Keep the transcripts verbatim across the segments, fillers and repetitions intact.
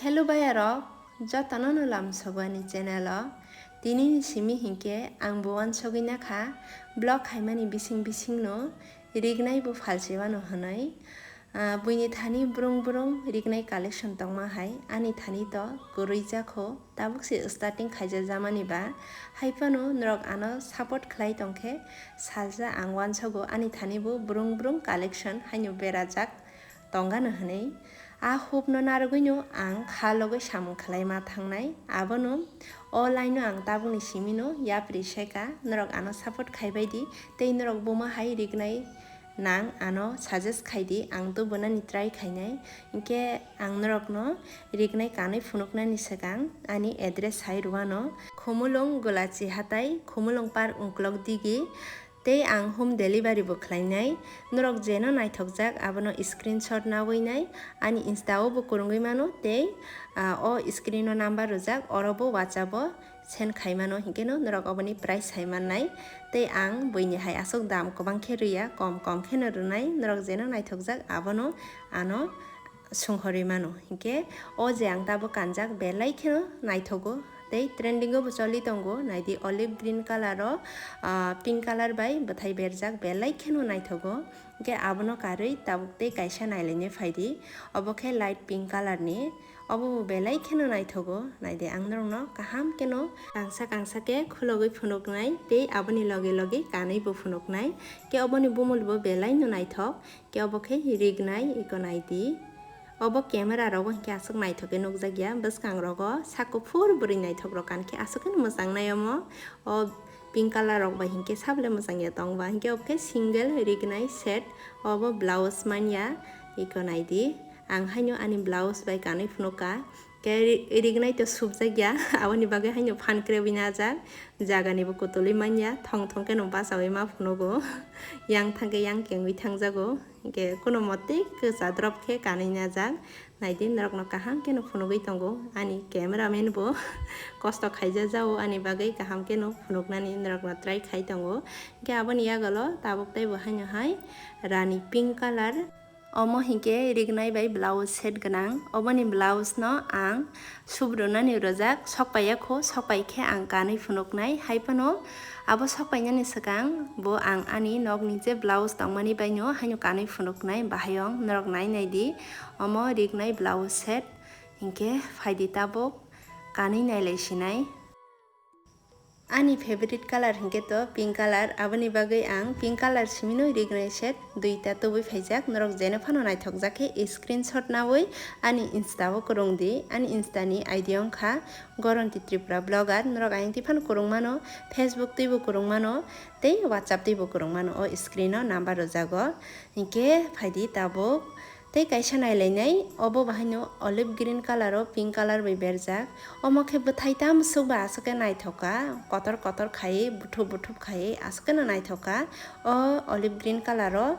Hello bayarok, jotono no lamsogo ani channel o. Tini ni simi hinkhe ang bo wansogwi nakha, vlog khaimani bising bising no rignai bo phalsi wano hwnwi. Ah, buini thani brung brung rignai collection tongma hai, ani thani to kwrwi jakho, tabuk se starting khaijak jamani ba. Hai phano norok ano support khlai tongkhe, salsa ang wansogo ani thani bo brung brung collection haino berajak tongano hwnwi. A hubno narwgwino ang kha logwi samung khlai ma thangnai, abono o line-o ang tabukni simino yapri seka, norok ano support khaibai di, tei norok buma hai rignai nang ano suggest khai di, ang tubunani try khainai. Hinkhe ang norokno rignai kanwi phunuknani swkang ani address hai rwano, Khumulwng Gulachi Hatai, Khumulwng Park Uklok Digi, tei ang home delivery bo khlainai. Norok jeno naithokjak abono screenshot nawi nai ani Insta o bo kwrwngwi mano tei, ah, o screen o number rwjak oro bo WhatsApp o send khai mano, hinkhe no norok oboni price hai mannai. Tei ang buini hai aswk dam kwbang khe rwya, kom kom khe no rwnai, norok jeno naithokjak abono ano sunghorwi mano. Hinkhe o je ang tabuk kanjak belai kheno naithogo tei trending o bo choli tongo, naidi olive green color o, ah, pink color bai bwthai berjak, belai kheno naithogo. Hinkhe abono karwi tabuk tei kaisa nailaina phaidi, obo khe light pink color ni, obo bo belai kheno naithogo. Naidi ang norokno kaham kheno kangsa kangsa khe khulogwi phunuknai tei aboni loge loge kanwi bo phunuknai. Khe oboni bumul bo belai no naithok. Khe obo khe rignai iko naidi. Obo camera rogo hinkhe aswk naithok khe nukjakya, bwskang rogo sak kuphur bwrwi naithok rok kankhe aswk kheno mwchang nai omo. O pink color rok bai hinkhe sable mwchangya tongba, hinkhe obo khe single rignai set, obo blouse manya iko naidi. Ang haino ani blouse bai kanwi phunukha. Khe ri-, rignai to subjakya, aboni bagwi haino phan krebwi najak, jagani bo kutulwi manya, thong thong khe no bachaui ma phunugo, yang thang khe yang kengwi thangjago, hinkhe kuno motwi kwcha drop khe kanwi najak, naidi norokno kaham kheno phunugwi tongo, ani camera man bo kosto khaijajao ani bagwi kaham kheno phunuknani norokno try khai tongo, hinkhe aboni yagalo tabuk teibo haino hai rani pink color. Omo hinkhe rignai bai blouse set gwnang. Oboni blouse no ang subrunani rwjak, sokpaiya kho, sokpai khe ang kanwi phunuknai. Hai phano abo sokpainani swkang bo ang ani nokni je blouse tongmani baino haino kanwi phunuknai. Bahai wng norok nai nai di, omo rignai blouse set. Hinkhe phaidi tabuk kanwi nailai sinai. Ani favorite color hinkhe to pink color, aboni bagwi ang pink color simino rignai set duita tubui phaijak. Norok jeno phano naithokjak khe screenshot nawi ani Insta o kwrwng di. Ani Insta ni I D wngkha Goronti Tripura Blogger. Norok ayang twi phano kwrwng mano, Facebook twibo kwrwng mano, tei WhatsApp twibo kwrwng mano. O screen o number rwjago. Hinkhe phaidi tabuk. Tei kaisa nailainai, obo bahaino olive green color o pink color bai berjak. Omo khe bwthai tamsuk ba aswk khe naithoka, kotor kotor khai, buthup buthup khai aswk kheno naithoka. O olive green color o,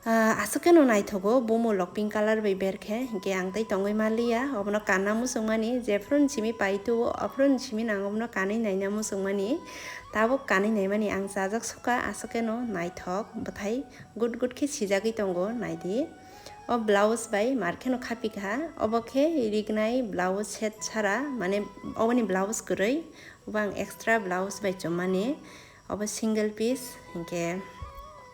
ah, aswk kheno naithogo, bumulok pink color bai berkhe, hinkhe ang tei tongwi manliya. Obono kanna muchungmani, jephuru ni simi paituo, aphuru ni simi nang obono kanwi naina muchungmani. Tabuk kanwi naimani ang chajak sukha, aswk kheno naithok, bwthai gut gut khe sijagwi tongo, naidi. O blouse bai mar kheno khapikha, obo khe rignai blouse set sara, mane oboni blouse kwrwi, obo ang extra blouse bai chommani, obo single piece, hinkhe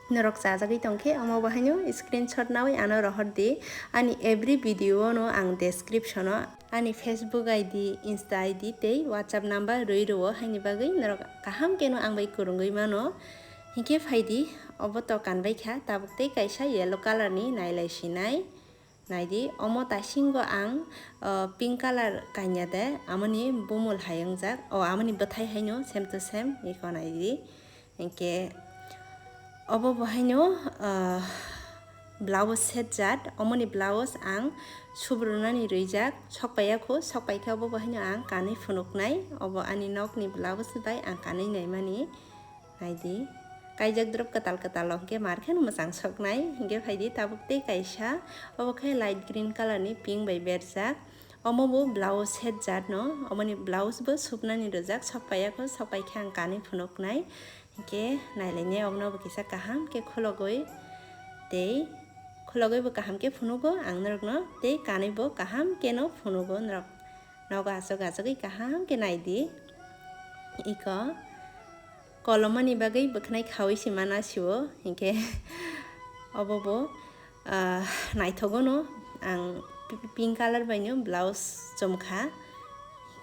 norok chajagwi tongkhe, omo bo haino screenshot nawi ano rohor di, ani every video no ang description o ani Facebook I D, Insta I D tei WhatsApp number rwi rwo, haini bagwi norok kaham kheno ang bai kwrwngwi mano. Hinkhe phaidi, obo to kanbaikha, tabuk tei kaisa yellow color ni nailai sinai. Naidi, omo taisingo ang, o, pink color kanya de, amoni bumul hai wngjak, o, amoni bwthai haino same to same, iko naidi. Hinkhe obo bo haino, o, blouse set jat, omoni blouse ang subrunani rwijak, sokpaiya kho, sokpai khe obo bo haino ang kanwi phunuknai, obo ani nokni blouse bai ang kanwi naimani. Naidi, kaijak drop kwtal kwtal o hinkhe mar kheno mwchang soknai, hinkhe phaidi tabuk tei kaisa, obo khe light green color ni pink bai berjak. Omo bo blouse set jat no, omoni blouse bo supnani rwjak, sokpaiya kho, sokpai khe ang kanwi phunuknai. Hinkhe nailainai obono bo kisa kaham khe khulogwi tei Khulogwi bo kaham khe phunugo ang norokno, tei kanwi bo kaham khe no phunugo norok. Nogo aswk aswkwi kaham khe naidi. Iko kolomani bagwi bwkhnai khawi se mana sio, hinkhe obo bo, ah, naithogo no. Ang pi-, pink colour bai no blouse chumkha.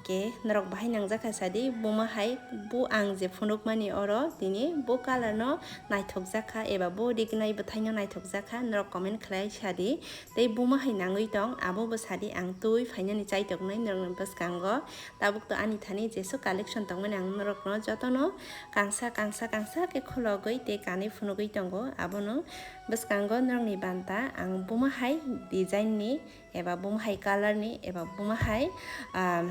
Hinkhe norok bahai nangjakha sadi, buma hai bo ang je phunukmani oro tini bo colour no naithokjakha eba bo rignai bwthaino naithokjakha, norok comment khlai sadi. Tei buma hai nangwi tong, abo bo sadi ang twi phainani chaitoknai norokni bwskango. Tabuk to ani thani jesu collection tongmani ang norokno jotono kangsa, kangsa, kangsa khe khulogwi tei kanwi phunugwi tongo. Abono bwskango norokni banta ang buma hai design ni eba buma hai colour ni eba buma hai, ah,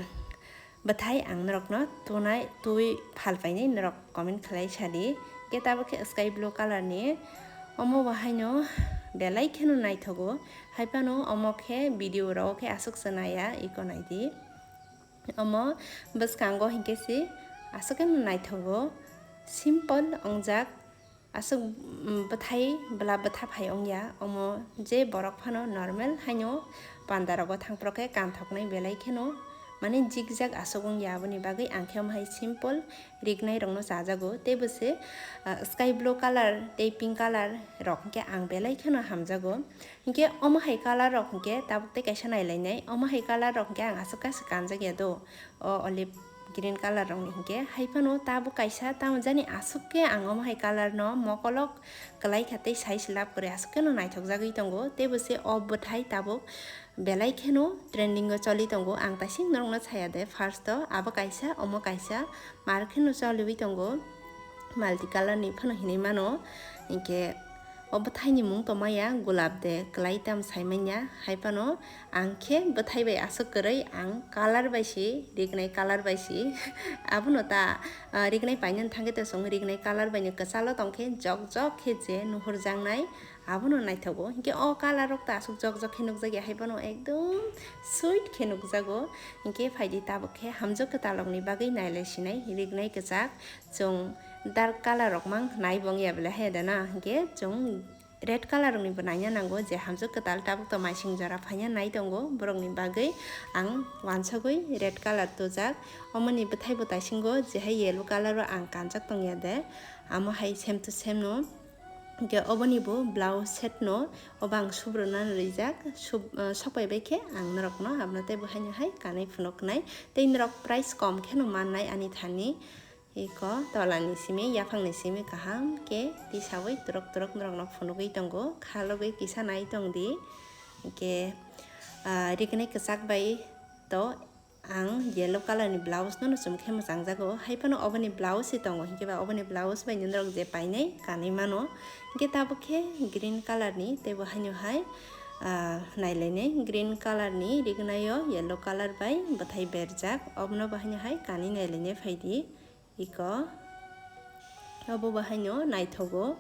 bwthai ang norokno tunai twi phalpainai norok comment khlai sadi. Khe tabuk khe sky blue colour ni, omo bo haino belai kheno naithogo. Haiphano omo khe video rok khe aswk se naiya, iko naidi. Omo bwskango hinkhe se aswk kheno naithogo, simple ongjak, aswk, mm, bwthai bwla bwtha phai ongya. Omo je borok phano normal haino pandarogo thangphro khe kanthoknai belai kheno, mane zigzag aswk ongya, aboni bagwi ang khe omo hai simple rignai rokno chajago. Tei bo se, ah, sky blue colour tei pink colour rok hinkhe ang belai kheno hamjago. Hinkhe omo hai colour rok hinkhe tabuk tei kaisa nailainai. Omo hai colour rok hinkhe ang aswk kaisa kanjakya do. O olive green colour rokni hinkhe. Haiphano tabuk kaisa tamo jani aswk khe ang omo hai colour no mokolok kwlai kha tei size lab kwrwi aswk kheno naithokjagwi tongo. Tei bo se o bwthai tabuk belai kheno trending o choli tongo. Ang taising norokno saya de, first o abo kaisa, omo kaisa, mar kheno choliwi tongo. Multi colour ni phano hinwi mano. Hinkhe o bwthaini mung tongmaya gulab de, kwlai tam saimanya. Haiphano ang khe bwthai bai aswk kwrwi, ang colour bai si, rignai colour bai si. Abono ta, ah, rignai painani thangkhe ta chwng rignai colour bai no kwchalo tongkhe jok jok khe je nuhurjaknai. Abono naithogo. Hinkhe o colour rok ta aswk jok jok khe nukjakya, haiphano ekdom sweet khe nukjago. Hinkhe phaidi tabuk khe hamjwk kwtalrokni bagwi nailai sinai rignai kwchak. Chwng dark colour rok mang nai bo wngya bele hai da na, hinkhe chwng red colour rokni bo naina nango, je hamjwk kwtal tabuk to maising jora phaina nai tongo, borokni bagwi ang wansugwi red colour tujak. Omoni bwthai bo taisingo je hai yellow colour o ang kanjak tongya de, amo hai same to same no. Hinkhe oboni bo blouse set no, obo ang subruna rijak, sub-, ah, sokpai bai khe ang norokno abono tei bo haino hai kanwi phunuknai. Tei norok price kom kheno mannai ani thani. Iko tolani simi, yaphangni simi kaham khe tisawi turok turok norokno phunugwi tongo, khalogwi kisa nai tongdi. Hinkhe, ah, rignai kwchak bai to Ang yellow colour ni blouse no chum khe mwchang jago, hai phano oboni blouse se tongo, hinkhe ba oboni blouse bai norok je painai kanwi mano. Hinkhe tabuk khe green colour ni, tei bo haino hai, ah, nailainai green colour ni rignai o yellow colour bai bwthai berjak, obono bo haino hai kanwi nailainai phaidi iko. Obo bo haino naithogo.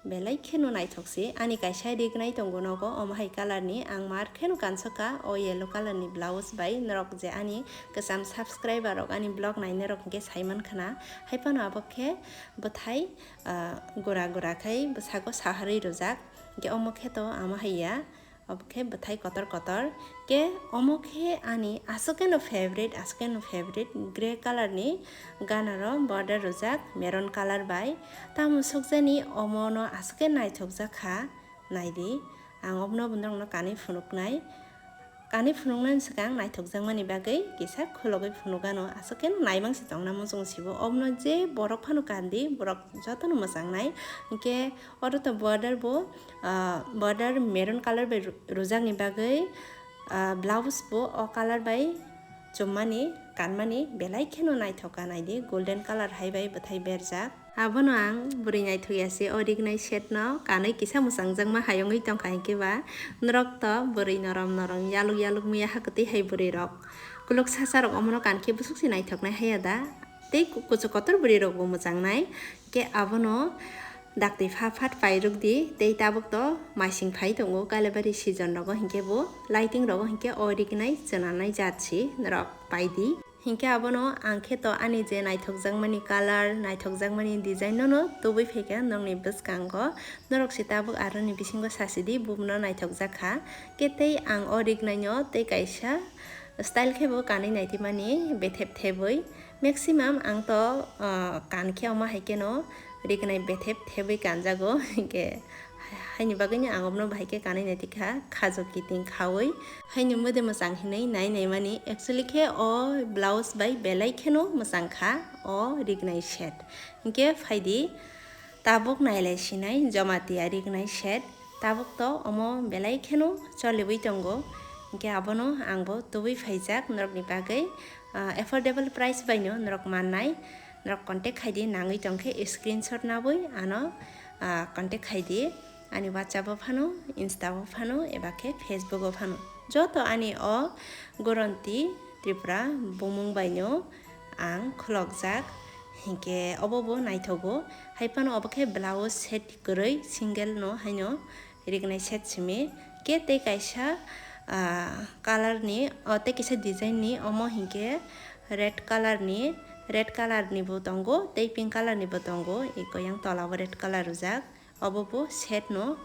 Belai kheno naithok se. Ani kaisa rignai tongo nogo, omo hai colour ni. Ang mar kheno kansokha o yellow colour ni blouse bai. Norok je ani kwcham subscriber rok ani vlog nainai rok hinkhe saiman khna. Hai phano abo khe bwthai, ah, gura gura khai bwsago saharwi rwjak. Hinkhe omo khe to amo hai ya. Obo khe bwthai kotor kotor. Khe omo khe ani aswk kheno favorite, aswk kheno favorite grey colour ni ganaro border rwjak maroon colour bai. Tamo sokjani omono aswk khe naithokjak kha, naidi. Ang obono bo norokno kanwi phunuknai. Kanwi phunuknani swkang naithokjakmani bagwi kisa khulogwi phunukgano. Aswk kheno naimang se tongna muchung sibo. Obono je borok phano kandi, borok jotono mwchangnai. Hinkhe oro to border bo, ah, border maroon colour bai ru-, rwjakni bagwi, ah, blouse bo o colour bai chummani, kanmani belai kheno naithok kha, naidi golden colour hai bai bwthai berjak. Abono ang bwrwi naithok ya se o rignai set no kanwi kisa mwchangjakma hai wngwi tongkha, hinkhe ba norok to bwrwi norom norom yaluk yaluk miya ha kwtwi hai bwrwi rok. Kuluk sasa rok omono kankhe bwswk se naithoknai haiya da. Tei ku-, kuchuk kotor bwrwi rok bo mwchangnai. Khe abono daktwi pha phat pairwk di, tei tabuk to maising phai tongo, Kalibari season rogo hinkhe bo lighting rogo hinkhe o rignai chwnanai jat si norok pai di. Hinkhe abono ang khe to ani je naithokjakmani color, naithokjakmani design nono tubui phaikha norokni bwskango. Norok se tabuk aroni bisingo sasidi, bubono naithokjak kha. Khe tei ang o rignaino tei kaisa style khe bo kanwi naitwmani bethep thebwi. Maximum ang to, ah, kan khe omo hai kheno rignai bethep thebwi kanjago. Hinkhe haini bagwino ang obono bahai khe kanwi naitwkha, khajo kiting khaui. Haini mode mwchang hinwi nai naimani. Actually khe o blouse bai belai kheno mwchang kha o rignai set. Hinkhe phaidi, tabuk nailai sinai Jamatia rignai set. Tabuk to omo belai kheno choliwi tongo. Hinkhe abono angbo tubui phaijak norokni bagwi, ah, affordable price baino norok mannai. Norok contact khaidi, nangwi tongkhe screenshot nabwi ano, ah, contact khaidi. Ani WhatsApp o phano, Insta o phano, eba khe Facebook o phano. Joto ani o Goronti Tripura bumung baino ang khulokjak, hinkhe obo bo naithogo. Hai phano obo khe blouse set kwrwi, single no haino rignai set simi. Khe tei kaisa, ah, color ni, o tei kaisa design ni, omo hinkhe red color ni, red color ni bo tongo, tei pink color ni bo tongo, eko yang tola bo red color rijak. Obo bo set no,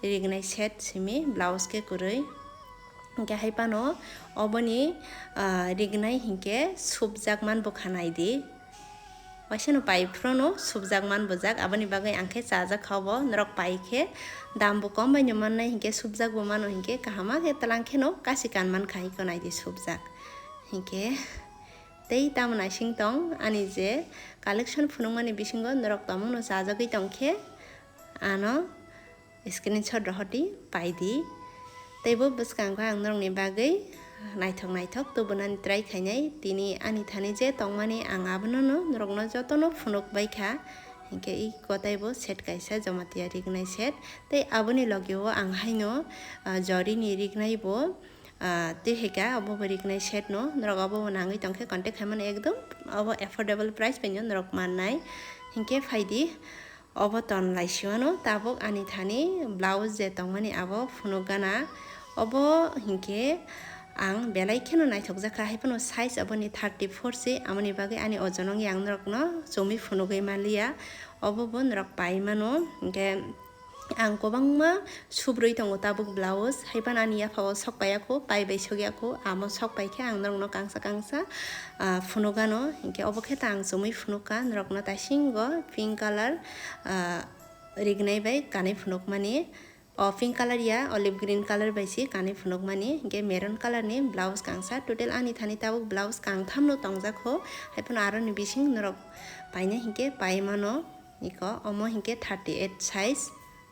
rignai set simi, blouse khe kwrwi. Hinkhe hai phano oboni, ah, rignai hinkhe subjak man bwkha naidi. Waisano pai phrono subjak man bujak, aboni bagwi ang khe chajak kha obo. Norok pai khe dam bo kom bai no mannai, hinkhe subjak bo mano, hinkhe kaham khe twlang kheno kasi kan man kha, eko naidi subjak. Hinkhe tei tamo naising tong ani je collection phunukmani bisingo norok tongmungno chajagwi tongkhe ano screenshot rohordi, paidi. Teibo bwskango ang norokni bagwi naithok naithok tubunani try khainai. Tini ani thani je tongmani ang abono no norokno jotono phunuk baikha. Hinkhe iko teibo set kaisa Jamatia rignai set. Tei aboni logio ang haino, ah, jorini rignai bo, ah, tei hai khe obo bo rignai set no. Norok obo bo nangwi tongkhe contact khaimano, ekdom obo affordable price baino norok mannai. Hinkhe phaidi. Obo ton lai siwano tabuk ani thani blouse je tongmani abo phunuk gana. Obo hinkhe ang belai kheno naithokjak kha, hai phano size aboni thirty four se, amoni bagwi ani ojon wngya ang norokno chumui phunugwi manliya. Obo bo norok pai mano, hinkhe ang kwbangma subrwi tongo tabuk blouse, hai phano ani yapha o sok paiya kho, pai bai sokya kho, amo sok pai khe ang norokno kangsa kangsa, ah, phunuk gano, hinkhe obo khe ta ang chumui phunuk kha norokno taisingo pink color, ah, rignai bai kanwi phunukmani. O pink color ya, olive green color bai se kanwi phunukmani, hinkhe maroon color ni blouse kangsa. Total ani thani tabuk blouse kangtham no tongjak kho, hai phano aroni bising norok paina hinkhe pai mano. Iko omo hinkhe thirty eight size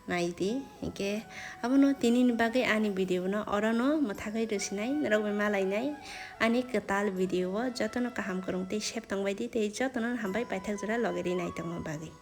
naidi, hinkhe abono tini ni bagwi ani video no orono mwthagwi rwsinai, norok bai malainai ani kwtal video o. Jotono kaham kwrwng tei sep tongbaidi tei jotono hambai paithak jora loge ri naitongma bagwi.